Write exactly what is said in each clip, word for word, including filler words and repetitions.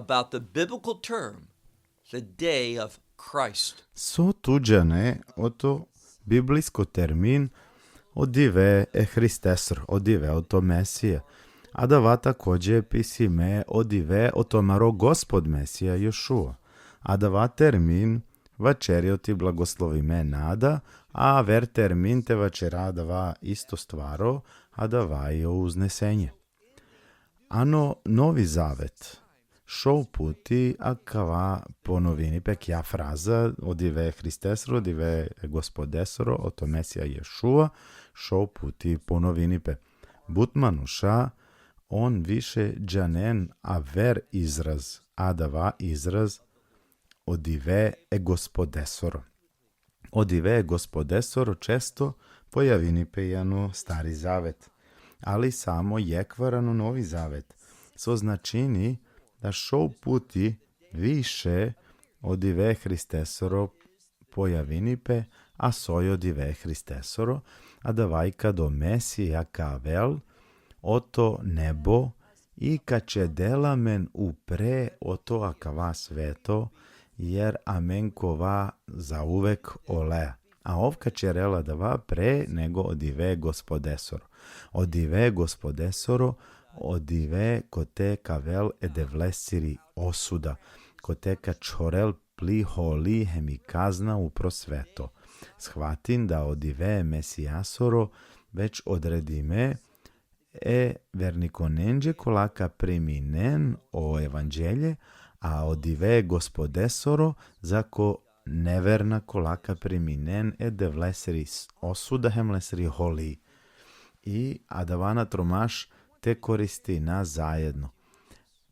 about the biblical term, the day of Christ. So tu džane oto biblijsko termin o dive e Hristesoro, o dive oto Mesija. Adava takođe pisime o dive oto amaro Gospod Mesija Ješua. Adava termin vaćeri oti blagoslovime nada, a aver termin te vaćera adava isto stvaro, adava i o uznesenje. Ano Novi Zavet, šov puti akava ponovini pe kja fraza, o dive Hristesoro, o dive Gospodesoro, oto Mesija Ješua, šov puti ponovini pe. But manuša, on više džanen aver izraz, adava izraz, o dive e Gospodesoro. O dive e Gospodesoro često pojavini pe i ano Stari Zavet, ali samo jekhvar ano Novi Zavet. So značini da šov puti više o dive Hristesoro pojavini pe, a soj o dive Hristesoro, adava i kad o Mesija ka avel oto nebo, i ka ćedel amen upre oto akava sveto, jer amen ka ova zauvek olea. A ov ka ćerel adava pre nego o dive Gospodesoro. O dive Gospodesoro, o dive kote ka avel e Devlesiri osuda, kote ka čhorel pli holi hem i kazna upro sveto. Shvatin da o dive Mesijasoro već odredime e vernikonenđe kola ka priminen o evanđelje, a o dive Gospodesoro zako neverna kola ka priminen e Devlesiri s-, osuda hem lesiri holi. I adava na tromaš te koristina zajedno.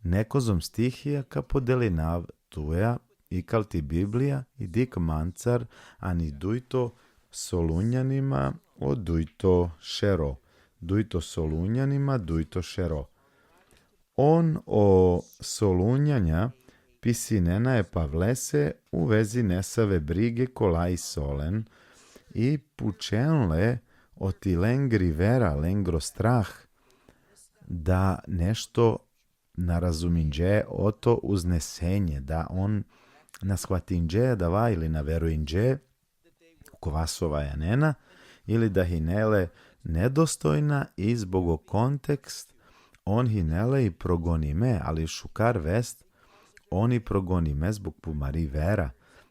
Nekozom stihija ka podelinav tuja, ikal ti Biblija, i dikh mancar ani dujto Solunjanima o dujto šero. Dujto Solunjanima, dujto šero. On o Solunjanja pisinena e Pavlese u vezi nesave brige kola isi olen, i pučen le oti lengri vera, lengro strah, da nešto na razuminđe oto uznesenje, da on na shvatinđe adava ili na verujinđe kova so vajanena, ili da hine le nedostojna, i zbog o kontekst on hine le i progonime, ali šukar vest, on i progonime zbog pumari vera,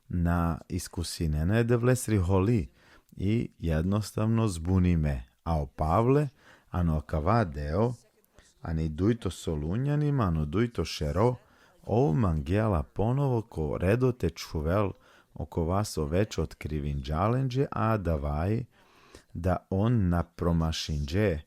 na iskusinena e Devlesiri holi, i jednostavno zbunime. A o Pavle, ano akava deo, ani dujto Solunjanima, ano dujto šero, ov mangela ponovo ko redo te čhuvel okova so već otkrivinđa lenđe, a adava i da on na promašinđe,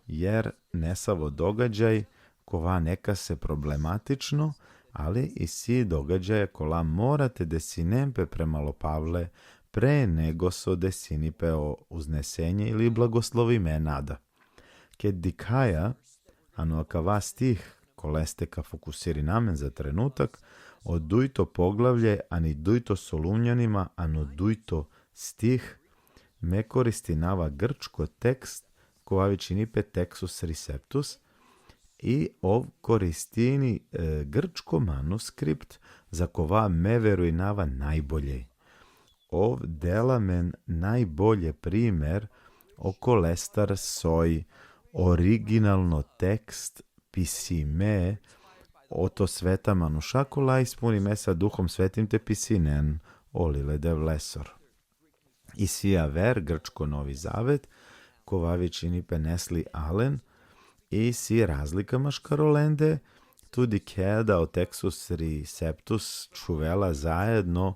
jer nesavo događaj kova nekase problematično, ali isi događaja kola mora te desinen pe premalo Pavle pre nego so desini pe o uznesenje ili blagoslovime nada. Ked dikhaja, ano akava stih, koleste ka fokusirina amen za trenutak, o dujto poglavlje, ani dujto Solunjanima, ano dujto stih, me koristinava grčko tekst, kova vičini pe Textus Receptus, i ov koristini, e, grčko manuskript, za kova me verujnava najbolje. Ov dela amen najbolje primer okolestar soj originalno tekst pisime oto sveta manuša kola ispunime sa Duhom Svetim te pisinen o lil e Devlesoro. Isi aver grčko Novi Zavet, kova vičini pe Nestle Aland, i isi razlika maškar olende, tu dikhe da o Textus Receptus čhuvela zajedno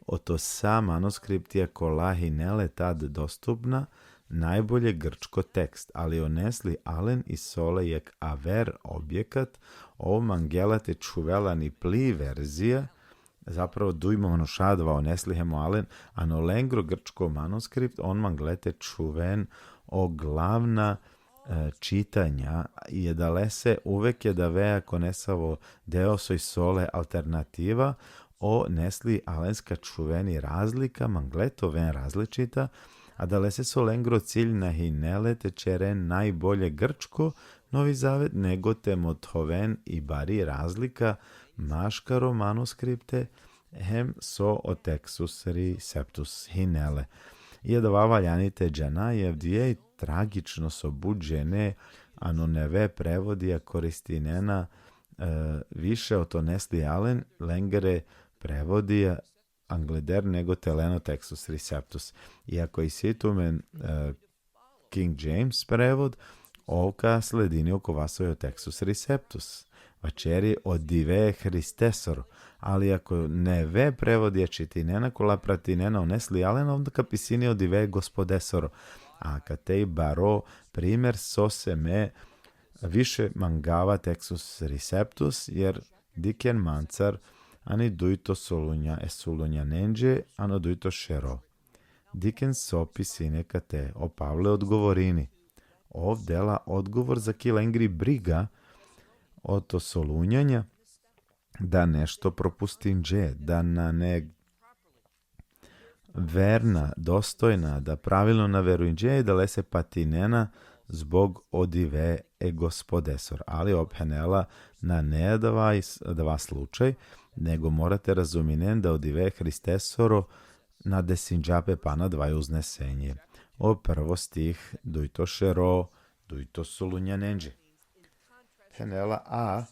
oto sa manuskriptija kola hine le tad dostupna, najbolje grčko tekst, ali o Nestle Aland isi ole jekh aver objekat, ov mangela te čhuvel ani pli verzija, zapravo duj manuša adava, o Nestle hem o Aland, ano lengro grčko manuskript, on mangle te čhuven o glavna, e, čitanja, i adalese uvek i adava ko nesavo deo so isi ole alternativa, o Nestle Aland ka čhuven i razlika, mangle te oven različita, adalese so lengro cilj na hine le te ćeren najbolje grčko Novi Zavet, nego te mothoven i bari razlika maškaro manuskripte, hem so o Textus Receptus hine le. I adava valjani te džana, i avdive tragično so but džene, ano neve prevodija koristinena, e, više oto Nestle-Aland, lengere prevodija angleder nego te len o Textus Receptus. I ako isi tumen, e, King James prevod, ov ka sledini okova soj o Textus Receptus. Vaćeri o dive Hristesoro, ali ako neve prevodija čitinena, kola pratinena o Nestle-Aland, onda ka pisini o dive Gospodesoro. A kate i baro primer sose me više mangava Textus Receptus, jer dikhen mancar ani dujto Solunja e Solunjanenđe, ano dujto šero. Dikhen so pisini kate, o Pavle odgovorini. Ov dela odgovor zaki lengri briga oto Solunjanja, da nešto propustinđe, da nane verna, dostojna, da pravilno na verujnđe i da lese patinena zbog o dive e Gospodesoro. Ali ov phenela nane adava is-, adava slučaj, nego mora te razuminen da o dive Hristesoro na desinđa pe pana adava uznesenje. O prvo stih, dujto šero, dujto Solunjanenđe. Phenela a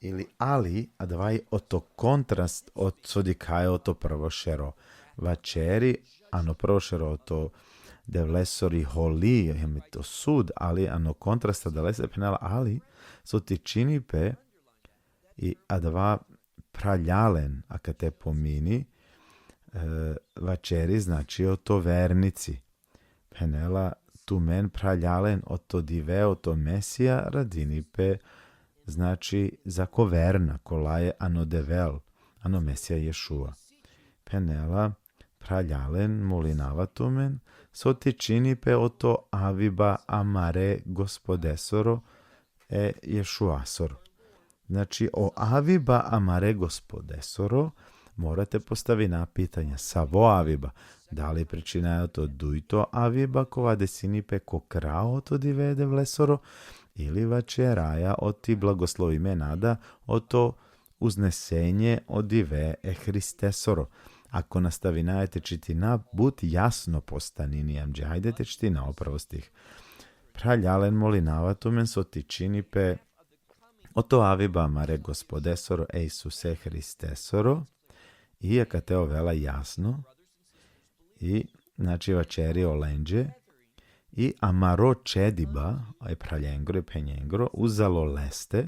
ili ali, adava i oto kontrast oto so dikhaja oto prvo šero. Vaćeri, ano prvo šero oto Devlesori holi, hem oto sud, ali ano kontrast adalese phenela ali, so tičini pe i adava phraljalen, a kate pomini, e, vaćeri, znači, oto vernici. Phenela, tumen phraljalen, oto dive, oto Mesija radini pe, znači, zako verna, kola i ano Devel, ano Mesija Ješua. Phenela, phraljalen, molinava tumen, so tičini pe oto aviba amare Gospodesoro, e Ješuasoro. Znači, o aviba amare Gospodesoro, mora te postavina pitanja, savo aviba, da li pričinaja oto dujto aviba, kova desini pe ko kraj oto dive e Devlesoro, ili vaćeraja oti blagoslovime nada oto uznesenje o dive e Hristesoro. Ako nastavinaja te čitina, but jasno postanini amenđe. Hajde te čitina o prvo stih. Phraljalen, molinava tumen, so tičini pe oto aviba amare Gospodesoro e Isuse Hristesoro, i akate ovela jasno, i, znači, vaćeri olenđe, i amaro čediba, e phraljengro, e phenjengro, uzalo leste.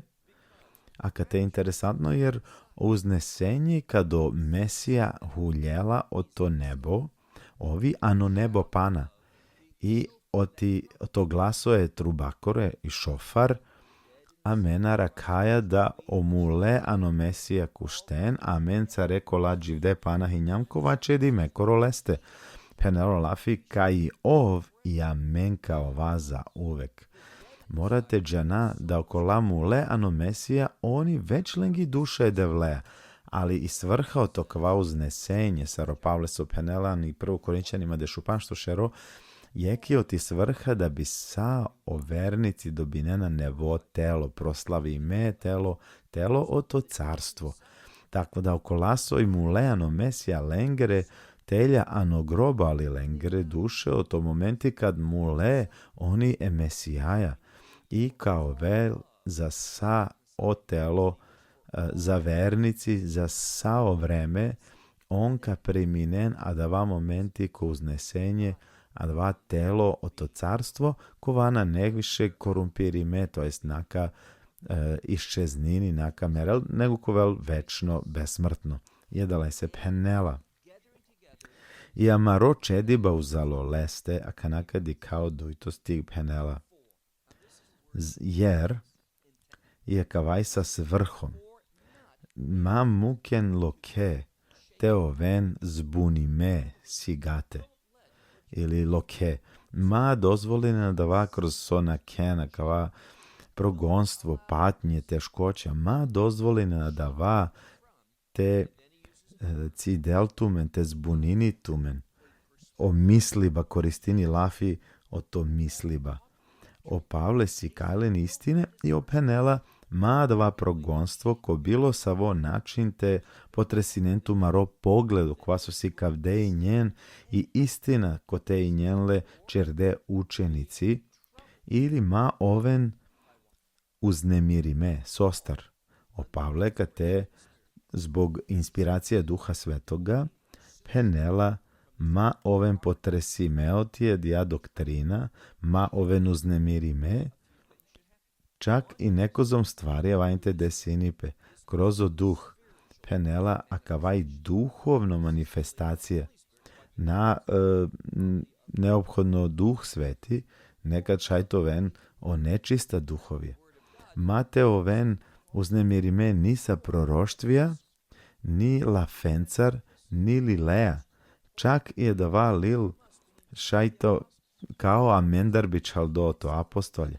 Akate interesantno, jer uznesenje kad o Mesija huljela oto nebo, ov i ano nebo pana, i oti, oto glaso e trubakoro i šofar, amen arakhaja da o mule ano Mesija kušten, amen care kola dživde pana hinjam kova čedime koro leste. Phenela o lafi kaj ov i amen ka ova zauvek. Mora te džana da okola mule ano Mesija, on i već lengi duša e Devlea, ali i svrha oto kava uznesenje, sar o Pavle so phenela ani prvo Korinćanima dešupanšto šero, jekh i oti svrha da bi sa o vernici dobinena nevo telo, proslavime telo, telo oto carstvo. Tako da okola soj mule ano Mesija, lengere telja ano groba, ali lengere duše oto momenti kad mule on i e Mesijaja. I ka ovel za sa o telo, e, za vernici, za sa o vreme, on ka priminen adava momenti ko uznesenje, adava telo oto carstvo, kova nane više korumpirime, to jest na ka, e, iščeznini, na ka merel, nego ka ovel večno, besmrtno. I adalese phenela. I amaro čediba uzalo leste, akana ka dikha o dujto stih, phenela. Z-, jer, i akava i sa svrhom. Ma muken lokhe te oven zbunime sigate. Ili lokhe. Ma dozvolinen adava kroz so nakhen, akava progonstvo, patnje, teškoća. Ma dozvolinen adava te, e, cidel tumen, te zbunini tumen. O misliba, koristini lafi oto misliba. O Pavle sikaj len istine i ov phenela, ma adava progonstvo ko bilo savo način te potresinen tumaro pogled, okova so si ka avde injen, i istina kote injen le ćerde učenici, ili ma oven uznemirime, sostar. O Pavle kate zbog inspiracija Duha Svetoga phenela: ma oven potresime oti adija doktrina, ma oven uznemirime, čak i nekozom stvari avaja te desini pe, kroz o Duh, phenela, akava i duhovno manifestacija. Na, e, n-, neophodno Duh Sveti, nekad šaj te oven o nečista duhovja. Ma te oven uznemirime ni sa proroštvija, ni lafencar, ni lilea, čak i adava lil šaj te, kao amendar bičhaldo oto apostolja.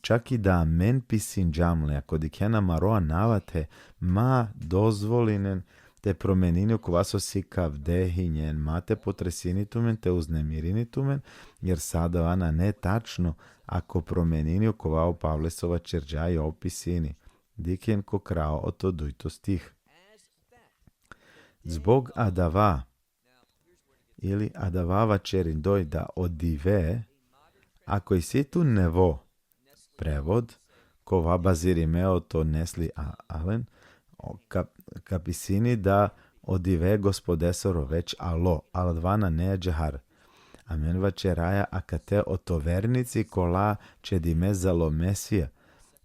Čak i da amen pisinđam le, ako dikhena amaro anava te, ma dozvolinen te promenini okova so si ka avde injen, ma te potresini tumen, te uznemirini tumen, jer sa adava nane tačno, ako promenini okova o Pavle so vaćerđa i ov pisini. Dikhen ko kraj oto dujto stih. Zbog adava, ili adava vaćerindoj da o dive, ako isi tu nevo prevod, kova bazirime oto Nestle Aland, o, ka, ka pisini da o dive Gospodesoro već alo, al adava nane ađahar. Amen vaćeraja akate oto vernici kola ćedime zalo Mesija,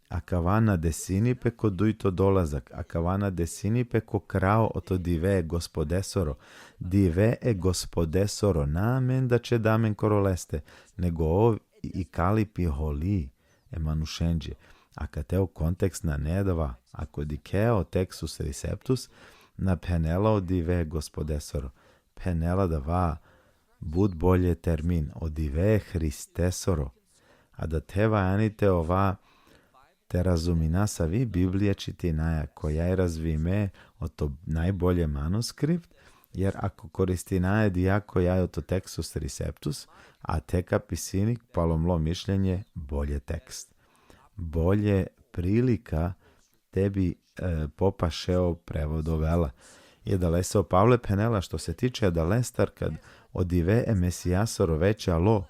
akava na desini pe ko dujto dolazak, akava na desini pe ko kraj oto dive Gospodesoro, dive e Gospodesoro, na amen da ćeda amen koro leste, nego ov ikali pi holi e manušenđe. Akate o kontekst nane adava, ako dikhe o Textus Receptus, na phenela o dive Gospodesoro, phenela adava but bolje termin, o dive Hristesoro. A da te valjani te ova te razumina savi Biblija čitinaja, koja i razvime oto najbolje manuskript, jer ako koristinaja adija koja i oto Textus Receptus, a te ka pisini, palo mlo mišljenje, bolje tekst. Bolje prilika te bi, e, popašeo prevod ovela. I adalese o Pavle phenela, što se tiče adalestar, kad o dive e Mesijasoro već alo,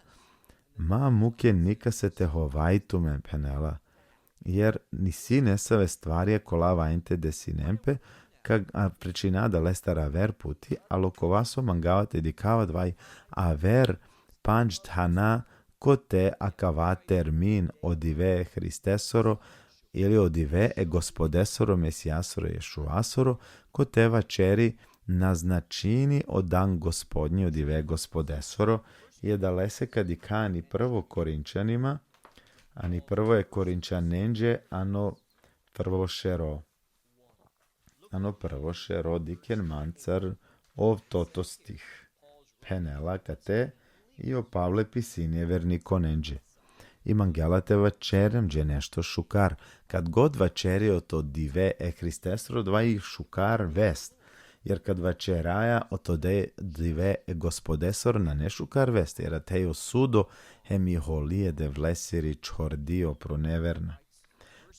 ma muke nikase te hovai tumen, phenela, jer isi nesave stvarja kola valjani te desinen pe, ka, a, pričina adalestar aver puti, al okova so mangava te dikhav adava i aver pandž thana kote akava termin o dive Hristesoro ili o dive e Gospodesoro, Mesijasoro, Ješuasoro, kote vaćeri na značini o dan Gospodnji, o dive Gospodesoro, i adalese ka dikha ani prvo Korinćanima, ani prvo e Korinćanenđe, ano prvo šero. Ano prvo šero, dikhen mancar, ovtoto stih. Phenela kate, i o Pavle pisini e vernikonenđe. I mangela te vaćeri amenđe nešto šukar. Kad god vaćeri oto dive e Hristesoro, adava i šukar vest. Jer kad vaćeraja oto de-, dive e Gospodesoro, nane šukar vest, jer athe i o sudo hem i holi e Devlesiri čhordi upro neverna.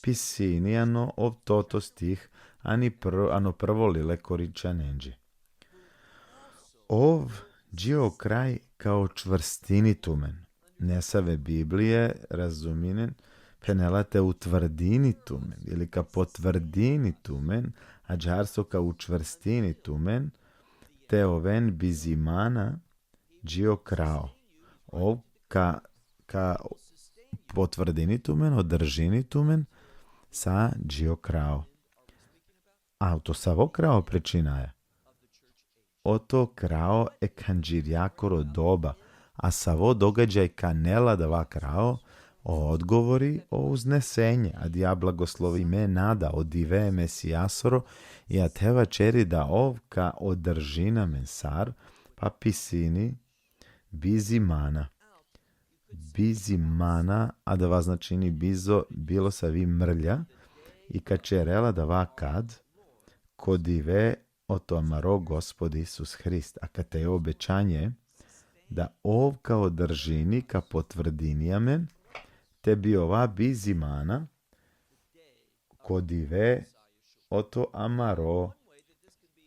Pisini ano ovtoto stih, ani pr-, ano prvo lil e Korinćanenđe. Ov dži o kraj ka učvrstini tumen. Nesave Biblije razuminen, phenela te utvrdini tumen, ili ka potvrdini tumen, ađahar so ka učvrstini tumen, te oven bizi mana dži o kraj. Ov ka, ka potvrdini tumen, održini tumen, sa dži o kraj. A oto savo kraj pričinaja? Oto kraj e khanđirjakoro doba, a savo događaj ka anel adava kraj? O odgovori, o uznesenje, adija blagoslovime nada, o dive e Mesijasoro, i athe vaćeri da ov ka održini amen sar, pa pisini bizi mana. Bizi mana, adava značini bizo bilo savi mrlja, i ka ćerela adava kad, ko dive oto amaro Gospod Isus Hrist, a kate i obećanje da ov ka održini, ka potvrdini amen, te bi ova bizi mana, ko dive oto amaro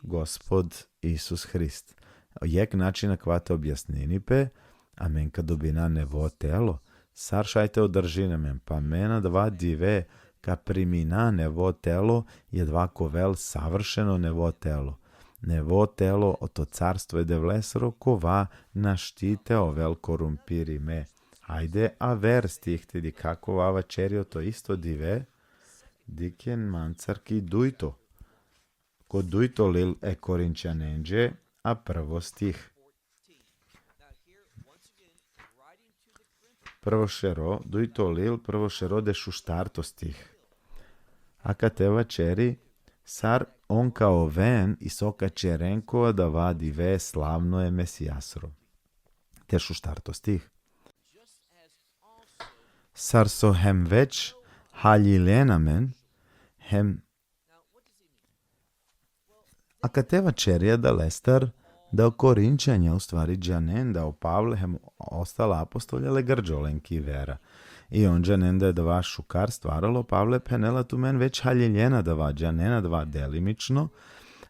Gospod Isus Hrist. Jekh način akava te objasnini pe, amen ka dobina nevo telo. Sar šaj te održini amen, pa amen adava dive ka primina nevo telo, i adava ka ovel savršeno nevo telo. Nevo telo oto carstvo e Devlesoro, kova našti te ovel korumpirime. Hajde aver stih te dikha kova vaćeri oto isto dive, dikhen mancar ki dujto. Ko dujto lil e Korinćanenđe, a prvo stih. Prvo šero, dujto lil, prvo šero, dešuštarto stih. Akate vaćeri, sar on ka oven i so ka ćeren ko adava dive slavno e Mesijasoro. Dešuštarto stih. Sar so hem već haljilen amen, hem akate vaćeri adalestar da o Korinćanja u stvari džanen da o Pavle hem ostala apostolja le grđo len ki vera. I on džanen da adava šukar stvar, ali o Pavle phenela tumen već haljiljen adava, džanen adava delimično,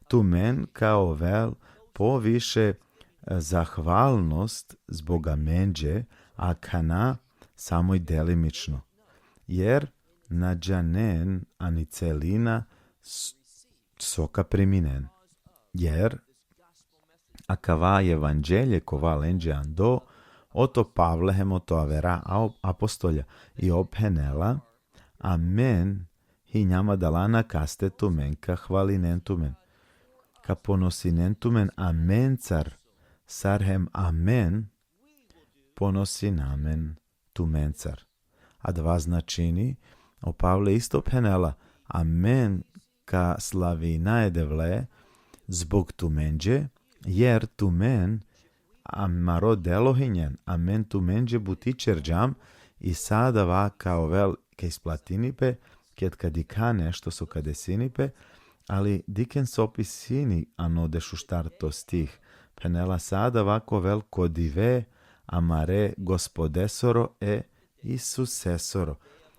tumen ka ovel poviše, e, zahvalnost zbog amenđe, akana samo i delimično. Jer na džanen ani celina s-, so ka priminen. Jer akava evanđelje kova lenđe ando, oto Pavle hem oto avera a-, apostolja, i ov phenela, amen hinjam adala na kaste tumen ka hvalinen tumen, ka ponosinen tumen amencar, sar hem amen ponosinamen tumencar. Adava značini, o Pavle isto phenela, amen ka slavina e Devle zbog tumenđe, jer tumen amaro delo hinjen, amen tumenđe buti ćerđam, i sa adava ka ovel, ka isplatini pe, ked ka dikha nešto so ka desini pe, ali dikhen so opisini ano dešuštarto stih. Phenela, sa adava ka ovel ko dive amare Gospodesoro e Isusesoro.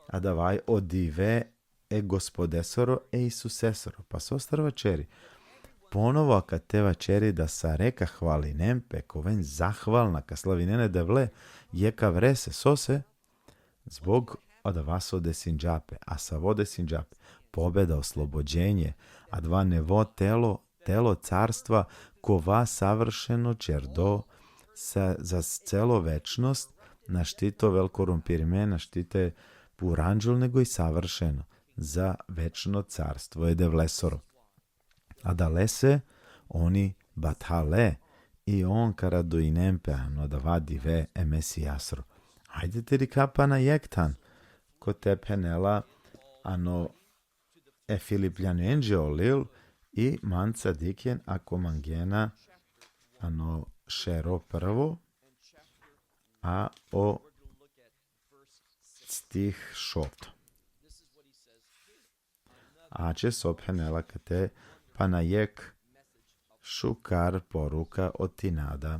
Adava i o dive e Gospodesoro e Isusesoro. Pa sostar vaćeri? Ponovo akate vaćeri da sare ka hvalinen pe, ka oven zahvalna, ka slavinen e Devle, jekh avrese, sose, zbog adava so desinđa pe, a savo desinđa pe? Pobeda, oslobođenje, adava nevo telo, telo carstva, kova savršeno ćerdo sa, za celo večnost, našti te ovel korumpirime, našti te puranđol, nego i savršeno za večno carstvo e Devlesoro. Adalese oni bathale i on ka radujnen pe ano adava dive e Mesijasoro. Hajde te dikha pana jekh than, kote phenela ano e Filipljanenđe o lil, i manca dikhen ako mangena ano šero prvo, a o stih šovto. Ače so phenela kate pana jekh šukar poruka oti nada.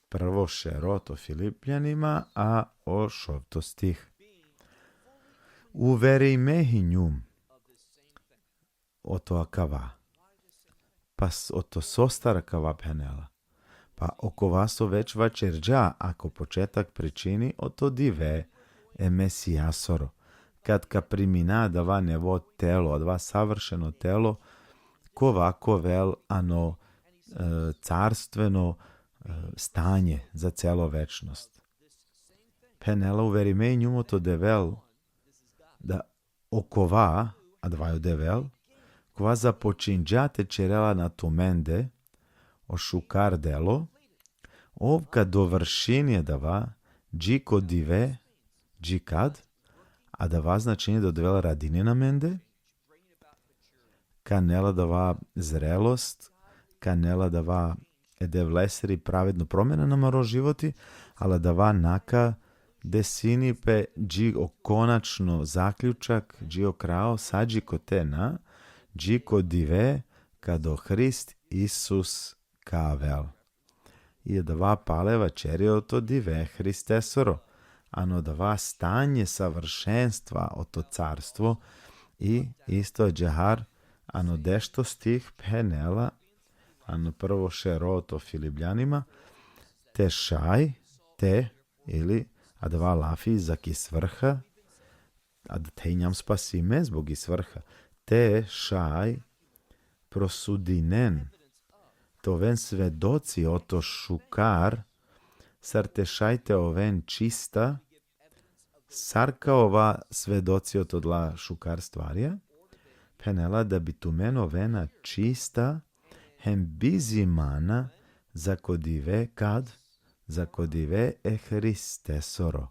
Prvo šero oto Filipljanima, a o šovto stih. Uverime hinjum oto akava. Pa s-, oto sostar akava phenela? Pa okova so već vaćerđa, ako početak pričini, oto dive e Mesijasoro, kad ka primina adava nevo telo, adava savršeno telo, kova ka ovel ano, e, carstveno, e, stanje za celo večnost. Phenela, uverime hinjum oto Devel, da okova, adava i o Devel, kova započinđa te ćerela na tumende o šukar delo, ov ka dovršini adava dži ko dive, dži kad, adava značini da o Devel radini na amende, ka anel adava zrelost, ka anel adava e Devlesiri pravedno promena na amaro životi, ali adava na ka desini pe dži o konačno zaključak, dži o krajo, sa dži kote na, dži ko dive kad o Hrist Isus ka avel. I adava pale vaćeri oto dive Hristesoro, ano adava stanje savršenstva, oto carstvo, I isto ađahar, ano dešto stih phenela, ano prvo šero oto Filipljanima, te šaj, te, ili adava lafi zaki svrha, ad te hinjam spasime zbog i svrha, te šaj prosudinen, te oven svedoci oto šukar, sar te šaj te oven čista, sar ka ova svedoci oto dla šukar stvarja, phenela da bi tumen ovena čista, hem bizi mana, zako dive kad, zako dive e Hristesoro.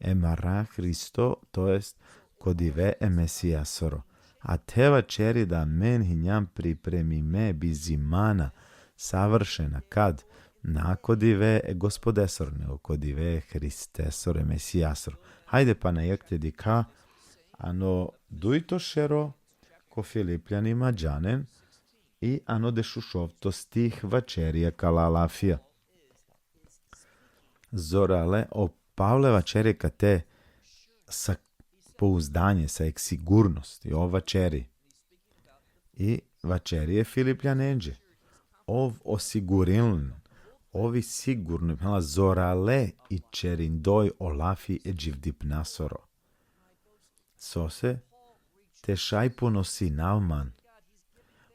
E mara Hristo, to jest ko dive e Mesijasoro. A te vaćeri da amen hinjam pripremime bizi mana, savršena kad, na ko dive e Gospodesoro, nego ko dive e Hristesoro, e Mesijasoro. Hajde pana jekh te dikha, ano dujto šero, ko Filipljanima džanen, i ano dešušovto stih vaćeri akala lafija. Zorale o Pavle vaćeri kate sa pouzdanje, sa jekh sigurnost, i ov vaćeri. I vaćeri e Filipljanenđe. Ov osiguriln, ov i sigurno, phenela zorale ićerindoj o lafi e dživdipnasoro. Sose, te šaj ponosinav man.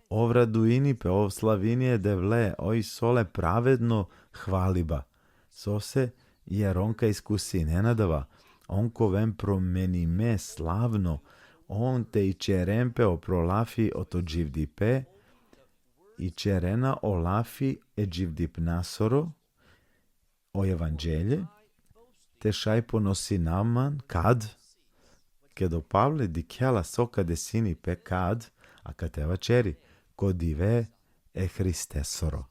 Ov raduini pe, ov slavini e Devle, oj sole pravedno hvaliba. Sose, jer on ka iskusinen adava, on ka oven promenime slavno, on te ićeren pe opro lafi oto dživdipe, ićerena o lafi e dživdipnasoro, o evanđelje, te šaj ponosinav man kad, ked o Pavle dikhela so ka desini pe kad, akate vaćeri, ko dive e Hristesoro.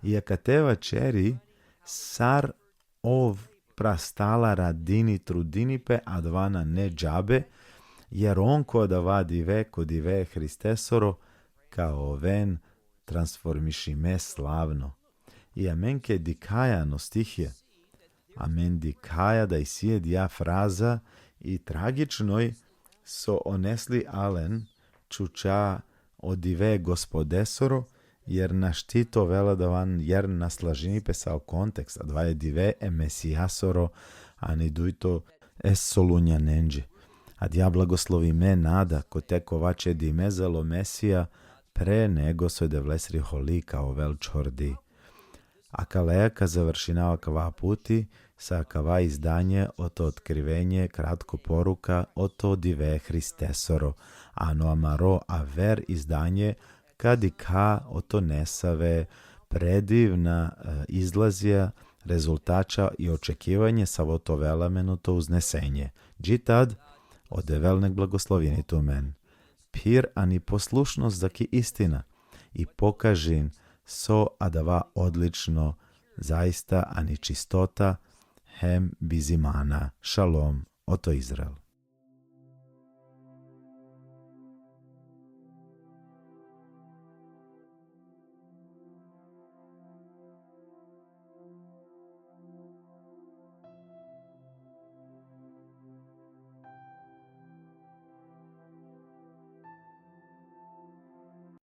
I akate vaćeri sar ov prastala radini, trudini pe, adava nane džabe, jer on ko adava dive, ko dive e Hristesoro, ka oven transformišime slavno. I amen ked dikhaja ano stihija, amen dikhaja da isi adija fraza i tragičnoj so onesli alen čuča o dive Gospodesoro, jer našti te ovel adava, jer na slažini pe sa o kontekst, adava e dive e Mesijasoro, ani dujto e Solunjanenđe. Adija blagoslovime nada, kote ka ova ćedime zalo Mesija, pre nego so e Devlesri holi ka ovel čordi. Akaleja ka završinav akava puti, sa akava izdanje oto Otkrivenje, kratko poruka oto dive Hristesoro, ano amaro aver izdanje ka dikha oto nesave predivna, e, izlazija, rezultača i očekivanje savo te ovel amen oto uznesenje. Dži tad, o Devel nek blagoslovini tumen. Phir ani poslušnost zaki istina i pokažin so adava odlično, zaista ani čistota, hem bizi mana. Šalom, oto Izrael.